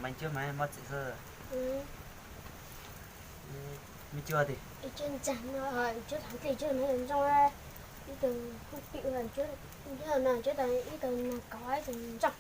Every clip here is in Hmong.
Maiv Cuab mas mob txim xwb. Maiv Cuab tiag. Cuab ntxag no, Cuab thaum ntej Cuab mas zoo, ib tug phooj ywg, Cuab no Cuab tau ib tug nag kauv ib tug ntsoog.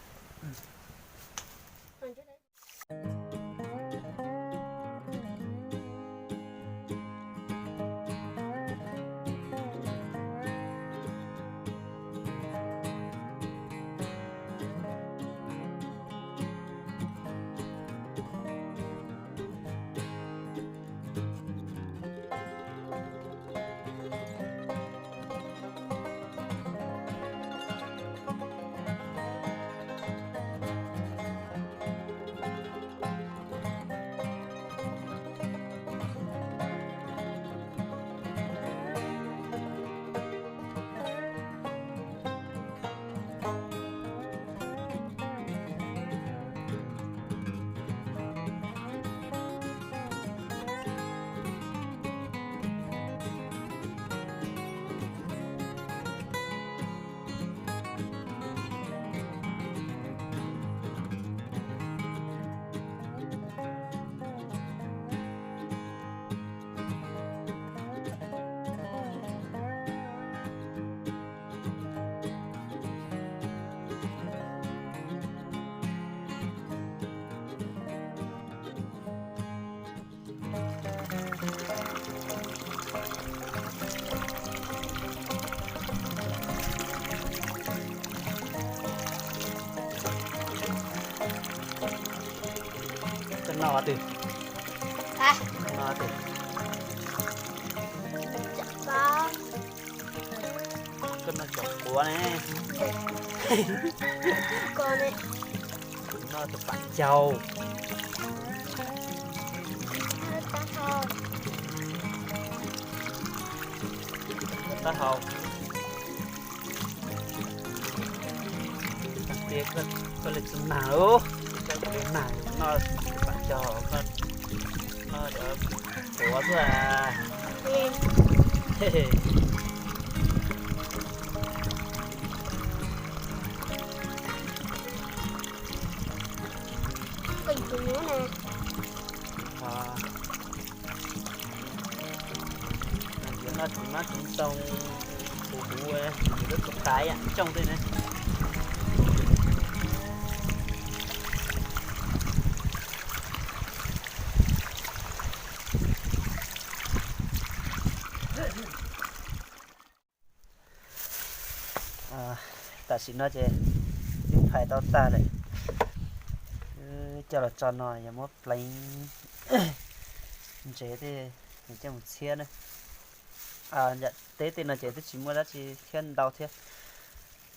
Koj noj twg? Koj noj twg? Koj noj cov quav ne. Kuv noj tus pam caug. Taub hau. Tias koj li tsis mag lub, koj li mag noj tus pam caug, koj noj cov quav xwb. Yuav noj txiv mab txiv ntoo, huv huv, yuav lub tus qab yam ntsooj tej ne. Tam sim no ces twb phais tau tag lawm, coj los tso no yog muab pleev ntsev tej, coj mus txhiab na. Yam teb tej no ces twb tsis muaj dab tsi txhiab ntau thiab,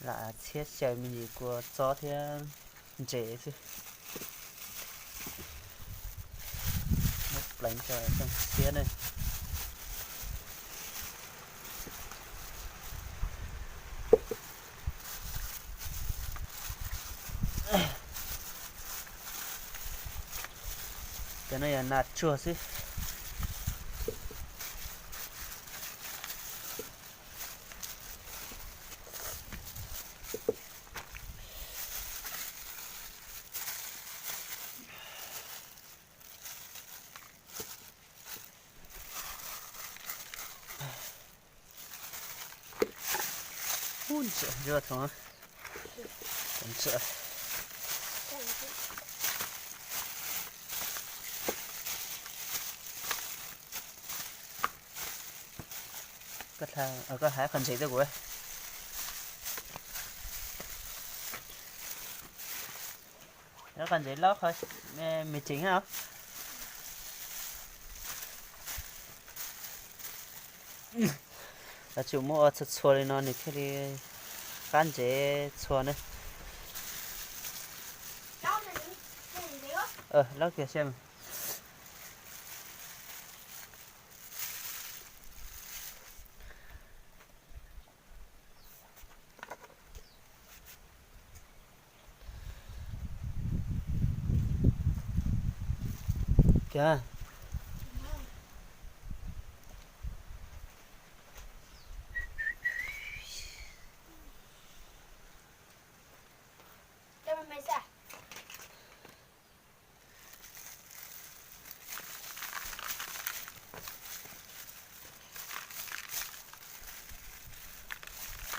lam txhiab xyaw me ntsis kua txob thiab ntsev xwb. Muab pleev tso coj mus txhiab na. Cov no yog nas tsuag xwb. Ub, ntsuam zuaj thoov, ntsuam. Koj hais qhov ntsev tuaj kuv. Qhov ntsev laub qhov me ceev os. Lawv tsum muab ua txhua txhua li no nws thiaj li qab ntsev txhua ne. Laub kiag sia. Kiag.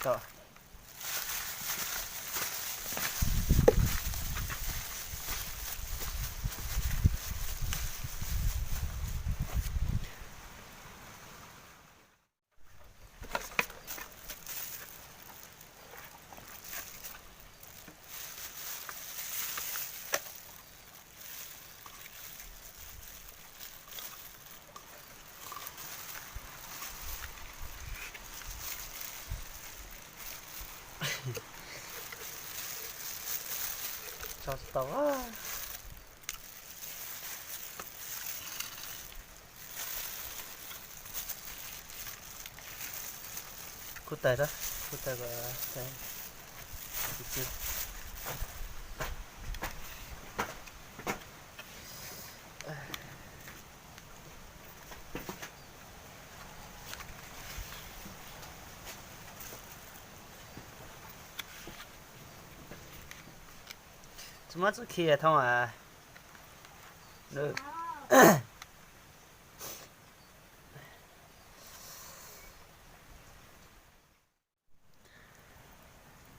Tom. Tso tsis tau. Kub tais da, kub tais. Tsis muab txuj khi thoob a.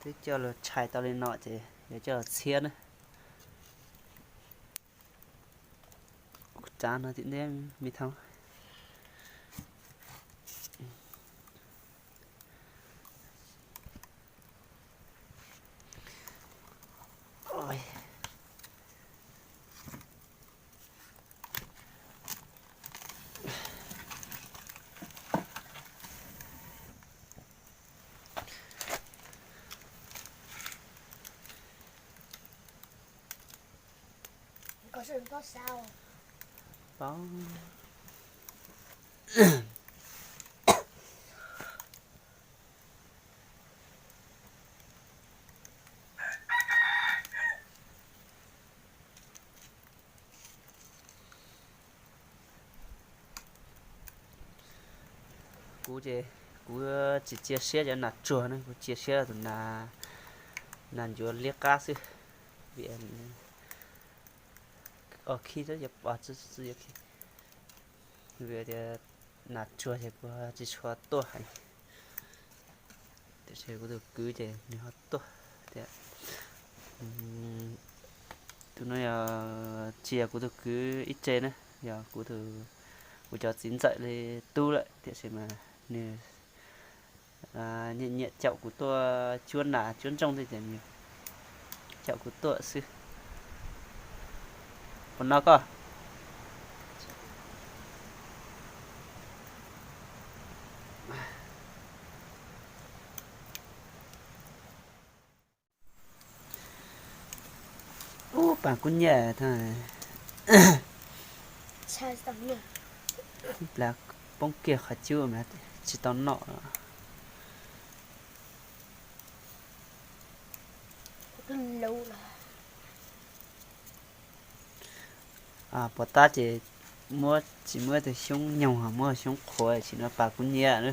Twb coj los tshais tau li no ces yuav coj los txhiab na. Kuv tsav no tim nteb me thoob. Kuv ces kuv tsis cia siab cov nas tsuag na, kuv cia siab tus nas, nas ncuav liab qab xwb. Vim o khib, vim tias nas tsuag ces kuv tsis tshua tuaj heev. Tiam sis kuv tus kwv ces nws ho tuaj tias, tus no yog tsis yog kuv tus kwv ib tse na, yog kuv, kuv cov txiv ntxawm li tub lawm, tiam sis mas nws nyiam nyiam caum kuv tuaj cuab nas cuab ntsooj thiab ces nws caum kuv tuaj xwb. Puas no koj? Ub, pas kub nyiab, ib plag poob kiag qhov cub mas tsis tau noj. Puas tab ces muab, tsis muab tus xyoob nyoog, muab xyoob qhuav, tsis no pas kub nyiab na.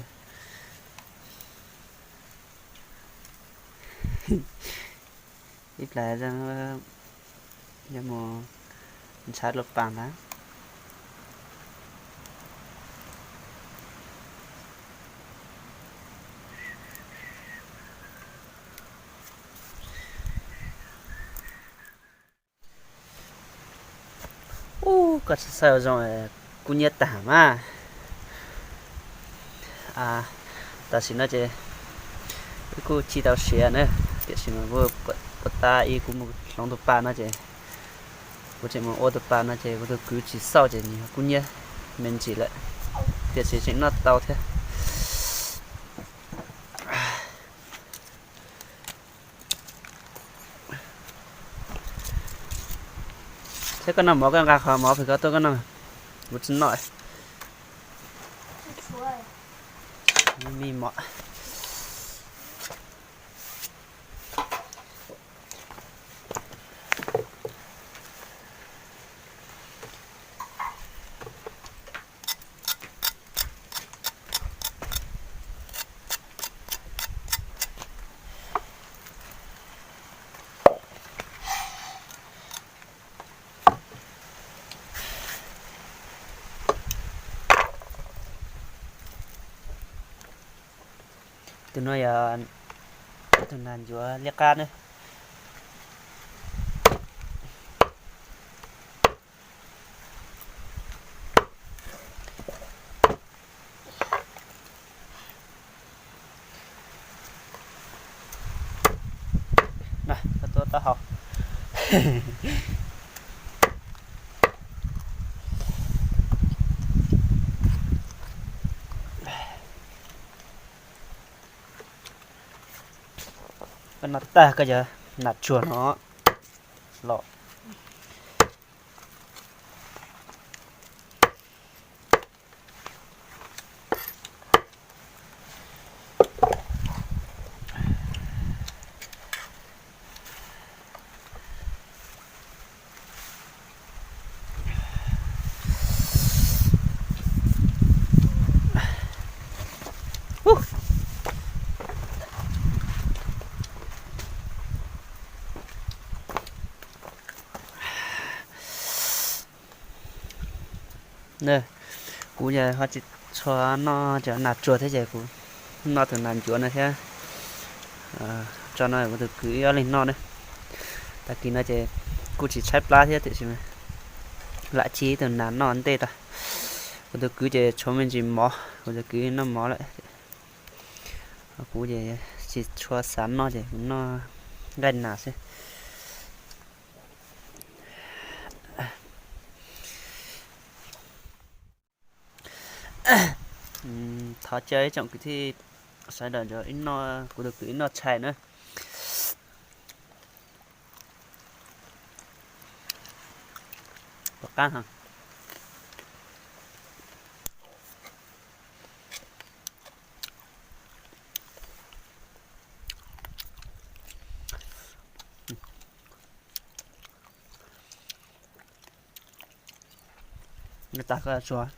Ib plag yuav mus ntshav luag pas ntag. Ub, koj tsis xav zoo, kub nyiab tag mas. Tam sim no ces wb kuj ci tau siav na, tiam sis mas puas tab ib kuv mus hloov tus pas no ces, kuv tseem mus ua tus pas no ces kuv tus kwv tsis xauj ces nws kub nyiab me ntsis lawm, tiam sis tseem noj tau thiab. Thiab koj noj mov koj nqa qhov mov pem koj tuaj koj noj, kuv tsis noj. Me mov. Tus no yog Tus nas ncuav liab qab na. Tuaj taub hau. Koj noj tag koj cov nas tsuag no los. Kuv ho tsis tshua noj cov nas tsuag thiab ces kuv noj tus nas ncuav no thiab. Tso no kuv tus kwv ib ob leeg noj na. Tag kis no ces kuj tsis tshaib plab thiab tiam sis lam chib ib tug nas noj ntej tag. Kuv tus kwv ces tshuav me ntsis mov, kuv tus kwv noj mov lawm. Kuv ces tsis tshua xav noj ces kuv noj nqaij nas xwb. Thov caw ib tsoom kwv tij sawv daws nrog kuv tus kwv ib noj tshais na. Pom qab heev. Tag koj tsuag.